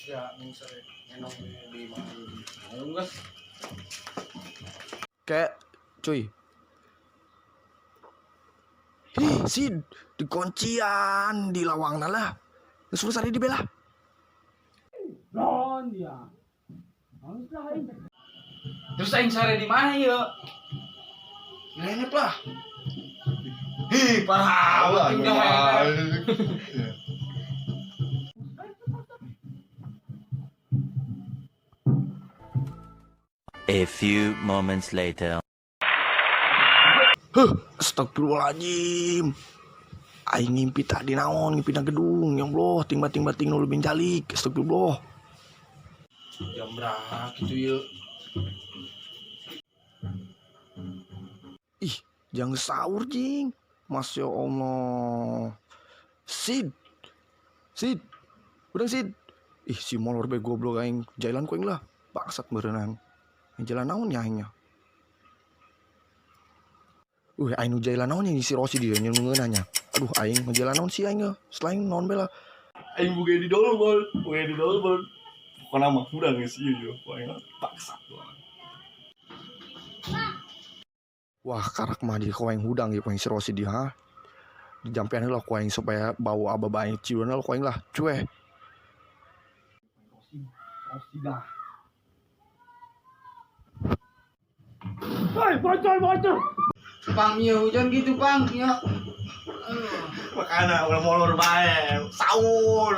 Ya, sore ngenong di mana? Ayo geus. Kayak cuy. Hih, Sid, dikuncian di lawangna lah. Geus sare di bela. Non dia. Terus aing sare di mana ieu? Ngenep lah. Hih, parah Lah, Tinggal A few moments later. Huh, astagfirullahaladzim. Aing ngimpi tadi naon, ngimpi na gedung, ya Allah, ting bating bating nu lebih jalik, astagfirullah. Jam berapa gitu ya? Ih, jangan sahur jing. Masya Allah. Sid. Sid. Udah Sid. Ih, si molor be goblok aing jalan ku aing lah. Bangsat berenang. Aing jalan naon ya aingnya. Aing nu jalan naon ya si Rosi dia nyeun ngeunanya. Aduh, aing ngejalan naon sih aing selain naon bela. Aing buka di dolbol, buka di dolbol. Pokoknya mah udah geus ieu yo, aing bangsat doang. Wah, karak mah di ku aing hudang ya ku aing si Rosi dia. Ha? Dijampean heula ku aing supaya bau aba aing ciuan ku aing lah. Cueh. Rosi, Rosi dah. Hei, bocor, bocor. Pang, ya hujan gitu, Pang. Ya. Makana ulah molor bae, sahur.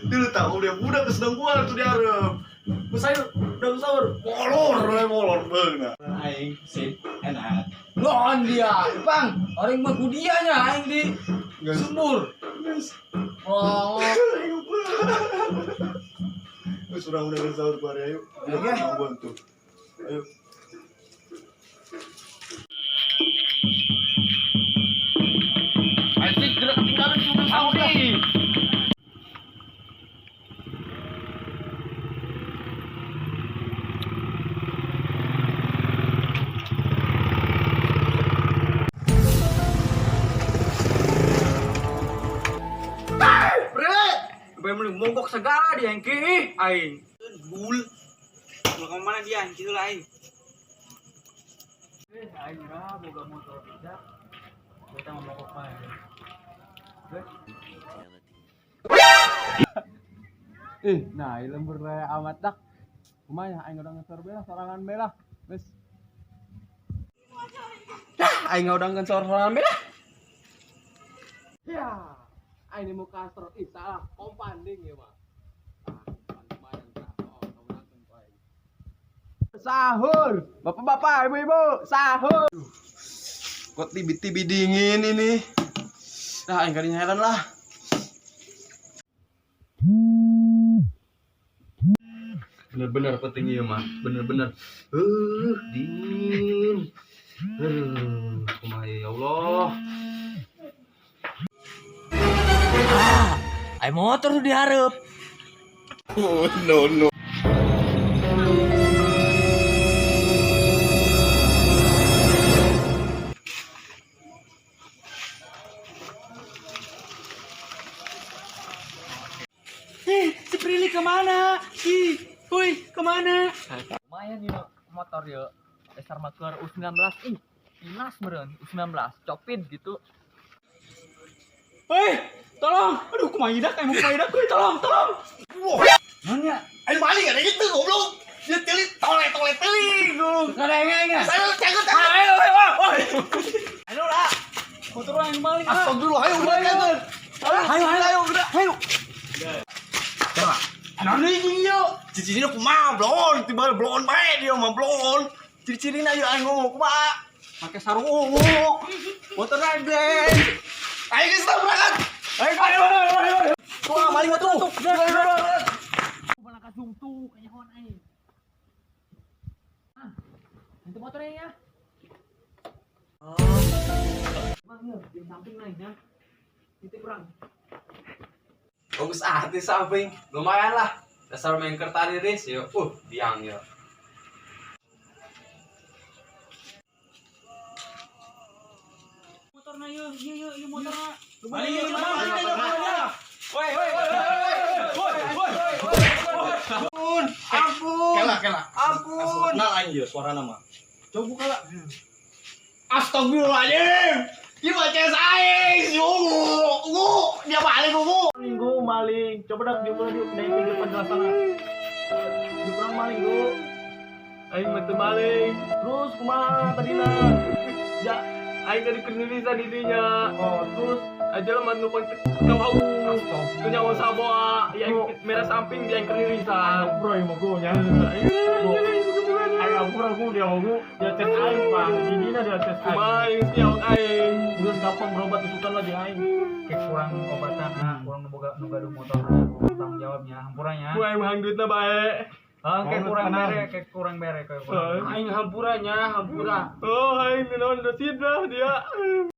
Dulu tahu udah budak geus sedang gua tuh di hareup. Geus ayo, udah sahur. Molor we molor beuna. Aing sip enak. Non dia, Pang. Orang mah kudianya aing di sumur. Wah, Geus urang udah sahur bari ayo. Udah mau tuh. Ayo. Aing tidak ketinggalan cuma sahur nih. Bre, mending mogok segala dia yang ki, aing. Gul. Mau ke mana dia? Gitu lah aing. Eh, aing lah boga motor tidak. Kita mau mogok bae. Ih, nah lembur raya amat dak. Kumaha aing udah ngesor bela sorangan bela. Geus. Dah, aing udah ngesor sorangan bela. Ya, aing mau kastro. Ih, salah, kompanding ya, Pak. Ah, lumayan tah. Oh, kamu ku aing. Sahur, bapak-bapak, ibu-ibu, sahur. Kok tibi-tibi dingin ini? Nah, aing kadinya heran lah. Bener-bener penting ieu mah, bener-bener. Dingin. Kumaha ya Allah. Aing motor tuh dihareup. Oh, no no. Eh, si Prilly kemana? Ih, woi, kemana? Lumayan yuk motor yuk dasar maker U19 ih Inas meren U19 copin gitu. Woi, tolong. Aduh, kumaha dak, aing mau kumaha dak, woi, tolong, tolong. Nanya, Aing maling ada gitu goblok. Dia telit tole-tole teling goblok. kadang aing. Saya cakep cakep. Ayo, ayo, ayo. Ayo lah. Motor aing balik. Astagfirullah, ayo udah cakep. Ayo, ayo, ayo, udah. Ayo. Anu ini yo. Ciri-cirina kumaha blon, tiba blon bae dia mah blon. Ciri-cirina ayo aing ngomong kumaha. Pakai sarung ungu. Motor aing blen. Ayo geus tah berangkat. Ayo, ayo, ayo, ayo. Wah, maling mah tuh. Malah kasung tuh kayaknya kawan aing. Ah, itu motornya ya. Oh. Emang ya, di samping lain ya. Itu kurang. Bagus ah di samping, lumayan lah. Dasar main kerta riris yo. Biang yo. Motorna yeuh, ieu ieu ieu motorna. Maling, maling, maling, maling. Woi, woi. Kenal aing ieu suarana mah. Coba buka lah. Astagfirullahaladzim. Ieu mah CS aing si Ungu. Ungu, dia maling Ungu. Minggu maling. Coba dah di mulai di pinggir penjelasan. Di kurang maling gua. Aing mah teu maling. Terus kumaha tadina? Ya, aing tadi kenirisan di dinya. Oh, terus Aja lah manu pang kau Itu nyawa saboa, ya aing merah samping dia yang kenirisan. bro yang mau gua nya. Aing ampura gua dia mau gua. Dia tes aing, Pak. Di dina dia tes aing. Kumaha aing nyawa aing. Terus kapan berobat isukan lagi aing? Kayak kurang obatan, ah, kurang nu boga nu gaduh motor, tanggung jawabnya, hampuranya. Ku aing mah duitna bae. Ah, kayak kurang bere, kayak kurang bere, kayak kurang. Aing hampuranya, hampura. Oh, aing naon dosid lah dia.